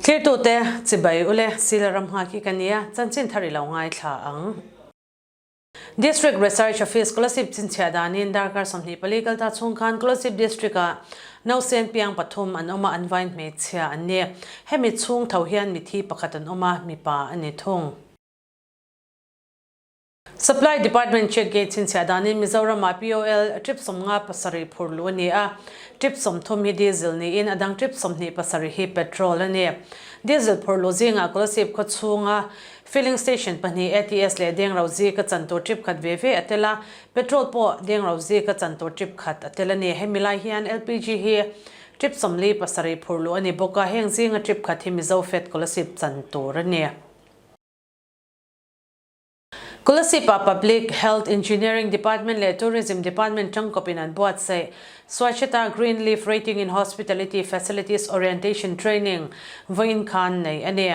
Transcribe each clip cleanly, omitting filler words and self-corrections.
Thlirtute chibai ule Sila ram nghak hi ka nia, chanchin thar i lo ngaithla ang. District Research Office Kolasib chinchhiah danin darkar 24 kalta chhung khan Kolasib District-ah nausen piang pathum an awm a, an vain hmeichhia an ni. Hemi chhung tho hian mithi pakhat an awm a, mipa a ni thung. Supply Department check gate chhinchhiah danin Mizoram-ah POL trip 57 phur luh a ni a, trip 30 hi diesel niin a dang trip 27 hi petrol a ni. Diesel phur luh zingah Kolasib khaw chhunga filling station pahnih ATS leh Dengro zika chan tur trip khat ve ve a tel a, petrol pawh Dengro zika chan tur trip khat a tel a ni. Hemi lai hian LPG hi trip 47 phur luh a ni bawk a, heng zinga trip khat hi Mizo Fed Kolasib chan tur a ni. Kolasib-ah Public Health Engineering Department leh Tourism Department tangkawpin an buatsaih Swachhata Green Leaf Rating in Hospitality Facilities Orientation Training vawiin khan nei a ni.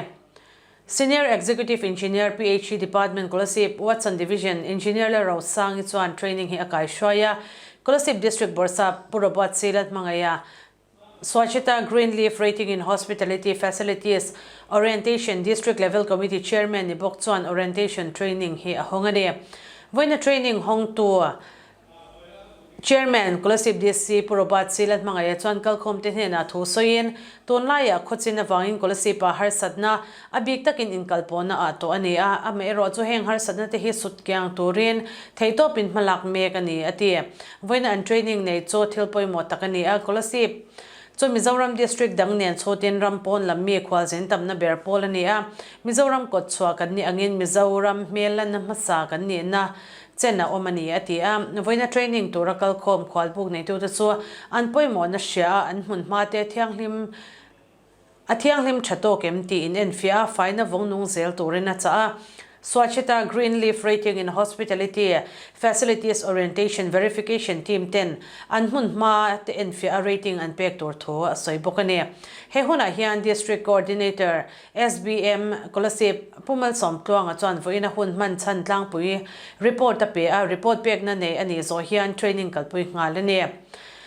Senior Executive Engineer PHE Department Kolasib Watson Division Engineer leh Rosangi chuan training hi a kaihruai a, Kolasib District Bawrhsap Pu Robert Silat hmangaih a Swachhata Green Leaf Rating in Hospitality Facilities Orientation District Level Committee Chairman ni bawk chuan orientation training hi a hawng a ni. Vawiina training hawngtu Chairman Kolasib DC Pu Robert Sila hmangaih chuan kalkhawmte hnenah thu sawiin tunlaiah khawchin avangin Kolasib-ah harsatna a bik takin inkalpawhna ah tawh a ni a, amaherawh chu heng harsatna te hi sut kiang turin theihtawpin hmalak mek a ni a ti. Vawiina an training nei chu thil pawimawh tak a ni a, Kolasib chu Mizoram District dang nen chhutin ram pawn lam mi khualzin tamna ber pawl a ni a, Mizoram kawt chhuah kan nih angin Mizoram hmel lanna hmasa kan nihna chen a awm a ni a ti a. Vawiina training tura kalkhawm khualbuk neitute chu an pawimawhna hria a, an hmun hmate thianghlim A thianghlim tha tawk em tih in enfiah a, faina vawng nung zel turin a chah a. Swachhata Green Leaf Rating in Hospitality Facilities Orientation Verification Team ten an hmun hma te enfiah a rating an pek tur thu a sawi bawk a ni. He hunah hian District Coordinator SBM Kolasib Pu Malsawmtluanga chuan vawiin a hun hman chhan tlangpui report a pe a, report pekna nei a nih zawh hian training kalpui nghal a ni.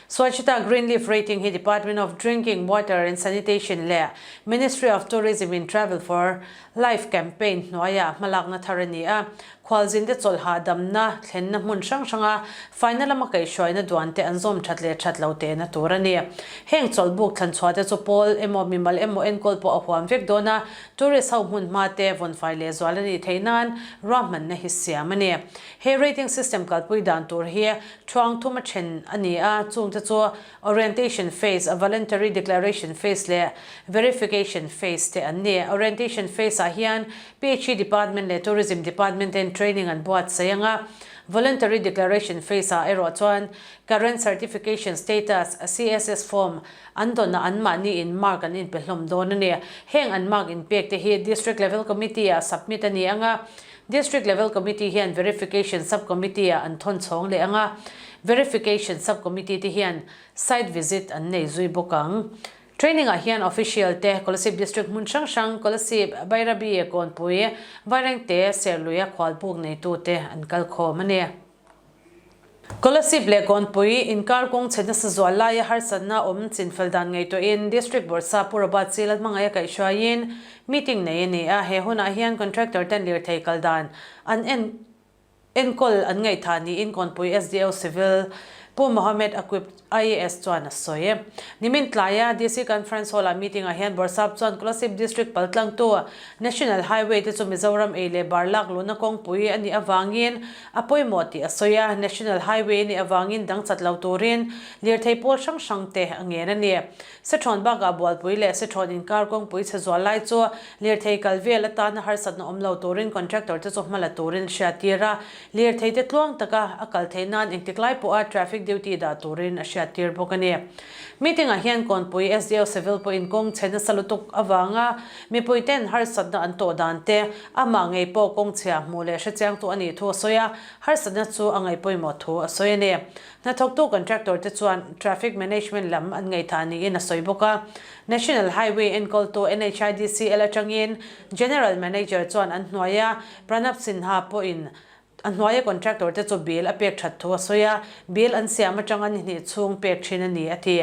Swachhata Green Leaf Rating hi Department of Drinking Water and Sanitation leh Ministry of Tourism in Travel for Life campaign hnuaiah hmalakna thar a ni a. Khualzinte chawlhah damna thlenna hmun hrang hranga faina lama kaihhruaina duante an zawm that leh that lo tehna tur a ni. Heng chawlhbuk thlanchhuah te chu pawl emaw mimal emaw enkawl pawh a huam vek dawn a, tourist ho hmun hma te vawnfai lehzual a nih theih nan ruahmanna hi siam a ni. He rating system kalpui dan tur hi Thuang thum a then a ni a, chungte chu Orientation Phase, Voluntary Declaration Phase leh Verification Phase te an ni. Orientation Phase ah hian PHE Department leh Tourism Department ten training an buatsaih ang a, Voluntary Declaration Phase ah erawh chuan Current Certification Status, CSS Form, an dawnah anmahni in mark an inpe hlawm dawn a ni. Heng an mark inpek te hi District Level Committee ah submit a ni ang a, District Level Committee hian Verification Sub Committee ah an thawn chhawng leh ang a, Verification Sub Committee te hian site visit an nei zui bawk ang. Training ah hian Official te Kolasib District hmun hrang hrang, Kolasib, Bairabi, Kawnpui, Vairengte, Serluia khualbuk neitu te an kal khawm a ni. Kolasib leh Kawnpui inkar kawng chhe nasa zual laia harsatna awm chinfel dan ngaihtuahin District Bawrhsap Pu Robert C. Lalhmangaih a kaihhruaiin meeting nei a ni a, he hunah hian contractor ten lirthei kal dan an en enkawl an ngaihthah niin Kawnpui SDO Civil Pu Mohammed Aquib IAS chuan a sawi. Nimin tlaia DC Conference Hall-ah meeting-ah hian Bawrhsap chuan Kolasib District paltlangtu National Highway te chu Mizoram ei leh bar lak luhna kawngpui a nih avangin a pawimawh tih a sawi a, National Highway a nih avangin dang chat lo turin lirthei pawl hrang hrang te a ngen a ni. Sethawn bakah Bualpui leh Sethawn inkar kawngpui chhe zual lai chu lirthei kal vel atana harsatna awm lo turin contractor te chu hma la turin hriattir a, Lirthei te tluang taka a kal theih nan engtik lai pawha traffic duty dah turin a hriattir bawk a ni. Meeting ah hian Kawnpui SDO Civil pawhin kawng chhe nasa lutuk avanga mipui ten harsatna an tawh dan te, amah ngei pawh kawng chhia hmuh leh hrechiangtu a nih thu a sawi a, harsatna chu a ngaihpawimawh thu a sawi a ni. Hnathawktu contractor te chuan traffic management lam an ngaihthah niin a sawi bawk a. National Highway enkawltu NHIDCL atangin General Manager chuan an hnuaia Pranab Sinha pawhin a hnuaia contractor te chu bill a pek that thu a sawi a, bill an siam atanga ni hnih chhung pek thin a ni a ti.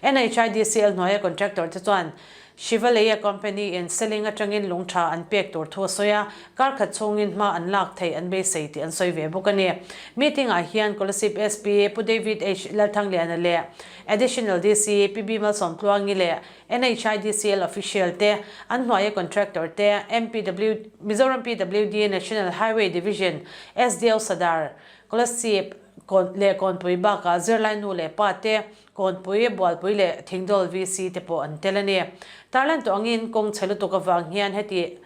NHIDCL hnuaia contractor te chuan. Shivalaya Company in Seling atangin lung tha an pek tur thu a sawi a, kar khat chhungin hma an lak theih an beisei tih an sawi ve bawk a ni. Meeting ah hian Kolasib SP Pu David H Lalthangliana leh Additional DC PB Malsawmtluangi leh NHIDCL official te, an hnuaia contractor te, MPW, Mizoram PWD National Highway Division, SDO Sadar, Kolasib leh Kawnpui bakah zirlai nu leh pa te, Kawnpui, Bualpui leh Thingdawl VC te pawh an tel a ni. Tarlan tawh angin kawng chhe lutuk avang hian heti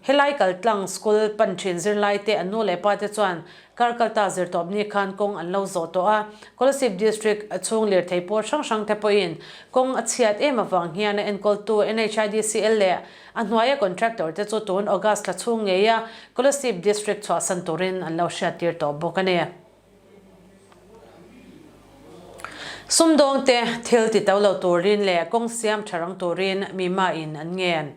helai kaltlang school pan thin zirlai te an nu leh pa te chuan kar kalta zirtawpni khan kawng an lo zawh tawh a. Kolasib District chhung lirthei pawl hrang hrang te pawhin kawng a chhiat em avang hian a enkawltu NHIDCL leh a hnuaia contractor te chu tun August thla chhung ngeia Kolasib District chhuahsan turin an lo hriattir tawh bawk a ni. Sumdawngte thil ti to lo turin leh kawng siam tha rang turin mima in an ngen.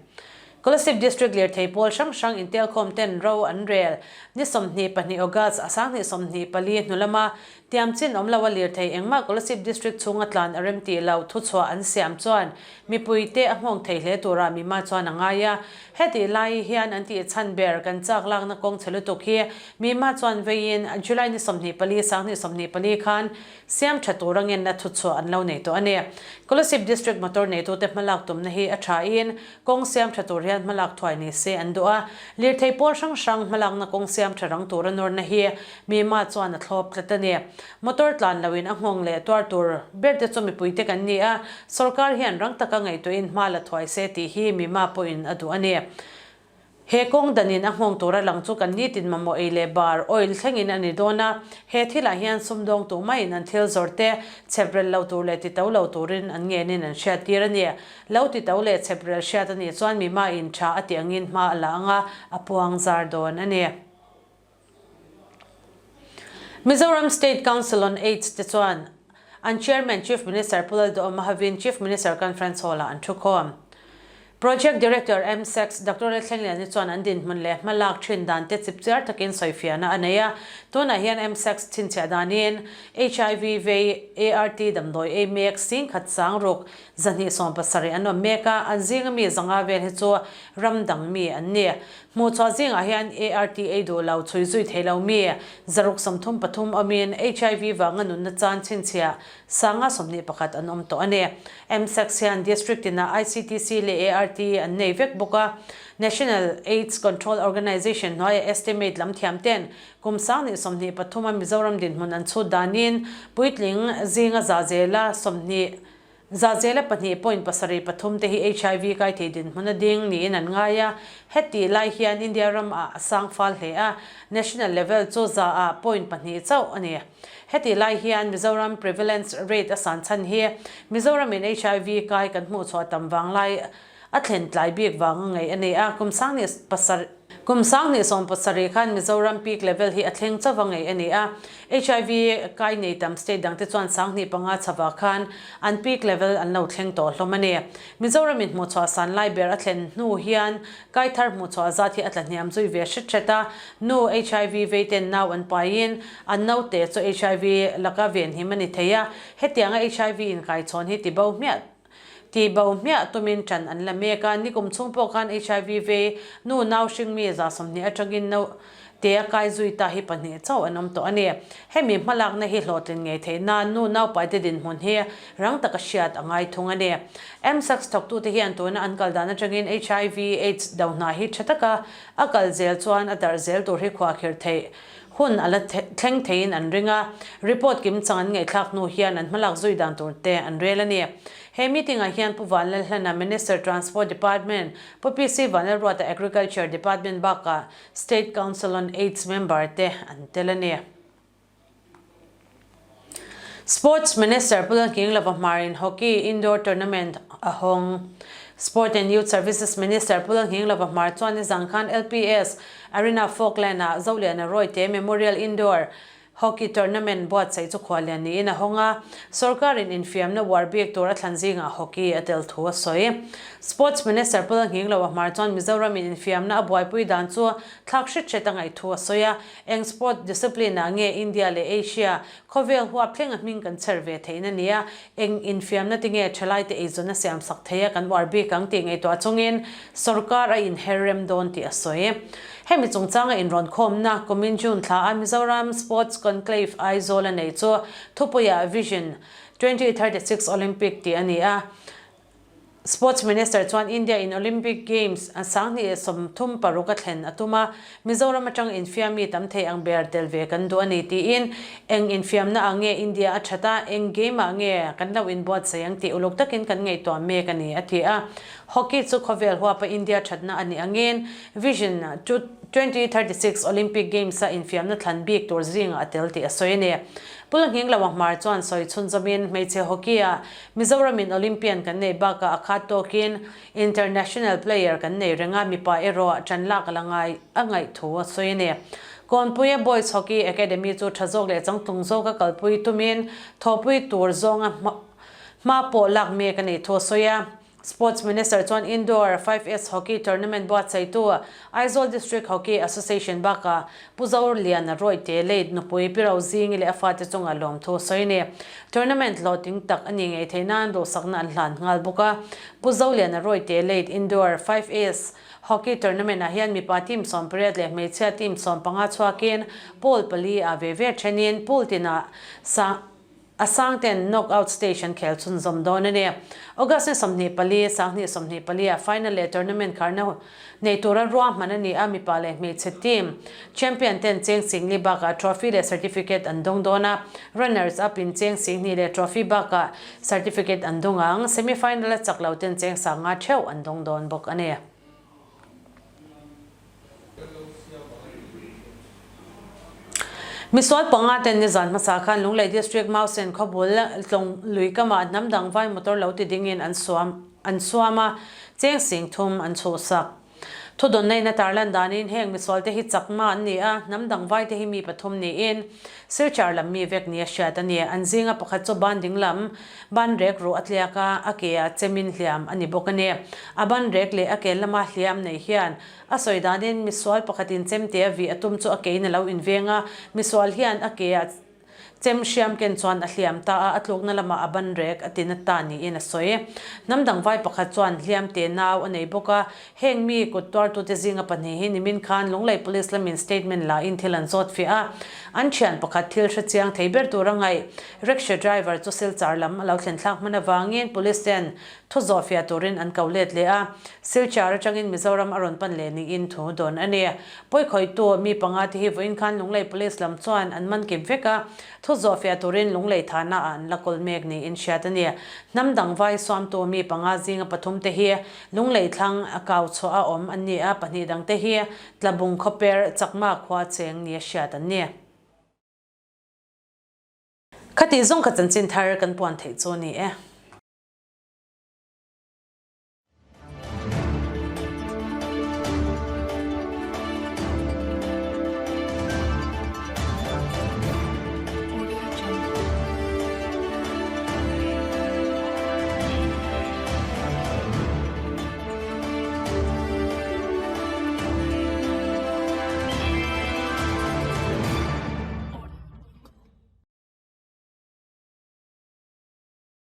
Kolasib District lirthei pawl hrang hrang intelkhawm ten ro an rel. Ni 22 August a 2024 hnu lama tiam chin awm loa lirthei engmah Kolasib District chhunga tlan a rem tih lo thuchhuah an siam chuan mipuite a nghawng thei hle tura mima chuan a ngai a. Hetih lai hian an tih chhan ber kan chak lakna kawng chhe lutuk hi Mima chuan veiin July ni 24, 2024 khan siam tha tura ngenna thuchhuah an lo nei tawh a ni. Kolasib District motor neitute hmalak tumna hi a thain kawng siam tha tur hian hmalak thuai ni se an duh a. Lirthei pawl hrang hrang hmalakna kawng siam tha rang tura nawrna hi Mima chuan a thlawp tlat a ni. Motor tlan loin a nghawng leh tuar tur ber te chu mipuite kan ni a, sorkar hian rang taka ngaihtuahin hma la thuai se tih hi Mima pawhin a duh a ni. He kawng danin a nghawng tura lang chu kan nitin mamawh ei leh bar, oil, thlengin a ni dawn a, he thilah hian sumdawng tuh maiin an thil zawrh te chhep rel lo tur leh tito lo turin an ngenin an hriattir a ni. Lo tito leh chhep rel hriat a nih chuan mima in tha a tih angin hma a la ang a, a puang zar dawn a ni. Mizoram State Council on AIDS te chuan an Chairman Chief Minister Pu Lalduhawma hovin Chief Minister Conference Hall-ah an thukhawm. Project Director MSEX Doctor Lalthlengliani chuan an dinhmun leh hmalak thin dan te chipchiar takin sawifiahna a nei a. Tunah hian MSEX chhinchhiah danin HIV vei ART damdawi ei mek singkhat sang ruk 270 an awm mek a, an zinga mi zanga vel hi chu ram dang mi an ni. Hmuhchhuah zingah hian ART ei duh lo, chhui zui thei lo mi, 633 awmin HIV vanga nunna chan chhinchhiah 21 an awm tawh a ni. MSACS hian District tinah ICTC leh ART an nei vek bawk a. National AIDS Control Organisation hnuaia estimate lam thiam ten kum 2023 a Mizoram dinhmun an chhut danin puitling zinga za zela 20 Zahzela pahnih point pasarih pathum te hi HIV kai thei dinhmun a ding niin an ngai a, hetih lai hian India ram ah a sang fal hle a, national level chu za ah point pahnih chauh a ni. Hetih lai hian Mizoram prevalence rate a san chhan hi Mizoram in HIV kai kan hmuhchhuah tam vang lai a thlen tlai bik vang a ngaih a ni a, kum sanghnih pasarih Kum 2017 khan Mizoram peak level hi a thleng chauh a ngaih a ni a, HIV kai nei tam state dangte chuan 25 chhavah khan an peak level an lo thleng tawh hlawm a ni. Mizoram in hmuhchhuah san lai ber a thlen hnu hian kai thar hmuhchhuah zat hi a tla hniam zui ve hret hret a, nu HIV vei ten nau an paiin an naute chu HIV laka venhim a ni thei a, hetianga HIV inkaichhawn hi tibo hmiah Tih bo hmiah tumin ṭan an la mek a, nikum chhung pawh khan HIV vei nu nau hringmi 20 aṭangin no te a kai zui ta hi pahnih chauh an awm tawh a ni. Hemi hmalakna hi hlawhtlin ngei theih nan nu naupaite dinhmun hi rang taka hriat a ngai thung a ni. MSACS thawktute hian tuna an kal dan aṭangin HIV AIDS do hna hi ṭha taka a kal zel chuan a darh zel tur hi khuahkhirh theih Hun a la thleng theiin an ring a, report kimchang an ngaihthlak hnu hian an hmalak zui dan tur te an rel a ni. He meeting-ah hian Pu Vanlalhlana, Minister Transport Department, Pu PC Vanlalruata Agriculture Department bakah State Council on AIDS member te an tel a ni. Sports Minister Pu Lalnghinglova Hmarin Hockey Indoor Tournament a hawng. Sport and Youth Services Minister Pu Lalnghinglova Hmar chuan nizang khan LPS Arena Falkland-ah Zoliana Royte Memorial Indoor. Hockey Tournament buatsaih chu khuallian niin a hawng a, sorkarin infiamna uar bik tur a thlan zingah hockey a tel thu a sawi. Sports Minister Pu Lalnghinglo a hmar chuan Mizoramin infiamna a buaipui dan chu thlak hret hret a ngaih thu a sawi a, eng sport discipline ah nge India leh Asia khawvel huap thleng a hming kan chher ve theihna nia, eng infiamna te nge thalaite eizawn a siamsak thei a kan uar bik ang tih ngaihtuah chungin sorkar a inher rem dawn tih a sawi. Hemi chungchanga inrawnkhawmna kumin June thla a Mizoram Sports Conclave Aizawl a nei chu thupuiah Vision 2036 Olympic tih a ni a. Sports Minister chuan India in Olympic Games 2036 a thlen a tum a, Mizoram atang infiam mi tam thei ang ber tel ve kan duh a ni tiin eng infiamna ah nge India a that a, eng game ah nge kan lo inbuatsaih ang tih uluk takin kan ngaihtuah mek a ni a ti a. Hockey chu khawvel huapa India thatna a nih angin Vision 2036 Olympic Games-a infiamna thlan bik tur zingah a tel tih a sawi a ni. Pu Nghinglo a hmar chuan sawi chhunzawmin hmeichhe hockey-ah Mizoramin Olympian kan nei bakah a khat tawkin international player kan nei reng a, mipa erawh ṭan lak a la ngai a ngaih thu a sawi a ni. Kawnpuia Boys Hockey Academy chu ṭha zawk leh changtlung zawka kalpui tumin thawhpui tur zawnga hma pawh lak mek a nih thu a sawi a. Sports Minister chuan Indoor 5S Hockey Tournament buatsaihtu Aizawl District Hockey Association bakah Pu Zorliana Rawite late nupui Pi Rozingi leh a fate chunga lawmthu a sawi a ni. Tournament hlawhtling tak a ni ngei theih nan duhsakna an hlan nghal bawk a. Pu Zoliana Rawite late Indoor 5S Hockey Tournament ah hian mipa team 18 leh hmeichhia team 15 chhuakin pool pali ah ve ve thenin pool tinah sang A sang ten knock out stage an khel chhunzawm dawn a ni. August ni 24, 2024 ah final leh tournament kharna nei tura ruahman a ni a, mipa leh hmeichhe team champion ten cheng singli bakah trophy leh certificate an dawng dawn a, runners up in cheng singhnih leh trophy bakah certificate an dawng ang, semi final a chak lo ten cheng sanga theuh an dawng dawn bawk a ni. Misual panga ten nizan hmasa khan Lunglei District Mausen khawbul tlawng lui kamah hnam dang vai motor lo ti dingin an suam an suam a, cheng sing thum an chhuhsak. Thudawnnaina tarlan danin heng misual te hi chakma an ni a, hnam dang vai te hi mi pathum niin Silchar lam mi vek nia hriat a ni. An zinga pakhat chu ban ding lam ban rek ruh a tliak a, a ke ah chemin hliam a ni bawk a ni. A ban rek leh a ke lama hliam nei hian a sawi danin misual pakhatin chemte a vih a tum chu a kein a lo inveng a, misual hian a ke ah chem hriam ken chuan a hliam ta a, a tlukna lamah a ban rek a tina ta niin a sawi. Hnam dang vai pakhat chuan hliam te nau a nei bawk a, Heng mi kut tuartute zinga pahnih hi nimin khan Lunglei Police lamin statement la in thil an zawt fiah a, an thian pakhat thil hre chiang thei ber tura ngaih rickshaw driver chu Silchar lam a lo thlen thlak hman avangin Police ten thu zawh fiah turin an ko let leh a, Silchar atangin Mizoram a rawn pan leh niin thu dawn a ni. Pawikhawihtu mi panga te hi vawiin khan Lunglei Police lam chuan an man kip vek a, Thu zawhfiah turin Lunglei thahna ah an la kawl mek niin hriat a ni. Hnam dang vai suamtu mi panga zinga pathum te hi Lunglei thlang a kau chhuah a awm an ni a, pahnih dang te hi Tlabung khawper Chakma khua cheng nia hriat an ni. Khatih zawng kha chanchin thar kan puan theih chu a ni e.